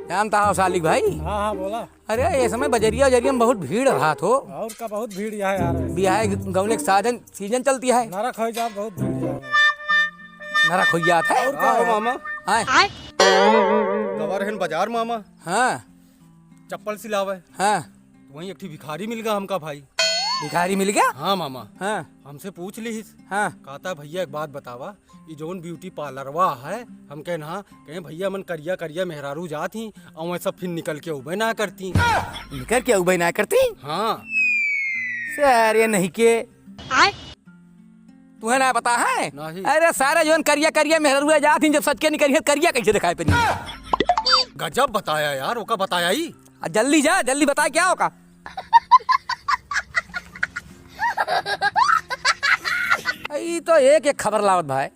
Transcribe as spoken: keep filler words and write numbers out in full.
जानता हो सालिक भाई? हाँ, हाँ, बोला। अरे, ये समय बजरिया, बजरिया में बहुत भीड़ रहत हो। और का, बहुत भीड़ यहाँ यार। बियाह गौने के साधन, सीजन चलती है। नरक होइ जात, बहुत भीड़ यहाँ। नरक होइ जात है। और का हो मामा? हाँ। गवा रहेन बाजार मामा। हाँ। चप्पल सिलावे। हाँ। तो वहीं एक ठी भिखारी मिल गया हमका भाई। भिखारी मिल गया? हाँ मामा। हाँ। हमसे पूछ लिहिस। हाँ। कहता, "भैया एक बात बतावा, ई जौन ब्यूटी पार्लरवा है।" हम कहेन, "हाँ।" कहेन, "भैया मन करिया करिया मेहरारू जात ही, और वह सब फिर निकल के उबे ना करती।" निकल के उबे ना करती? हाँ। सारे नहीं के। आय। तुहे ना पता है? नहीं। अरे सारे जौन करिया करिया मेहरारू जात ही, जब सच के निकली है, करिया कैसे दिखाई पड़ी? गजब बताया यार, ओका बताया ही। आ, जल्दी जा, जल्दी बता, क्या होगा? ई तो एक एक खबर लावत भाई।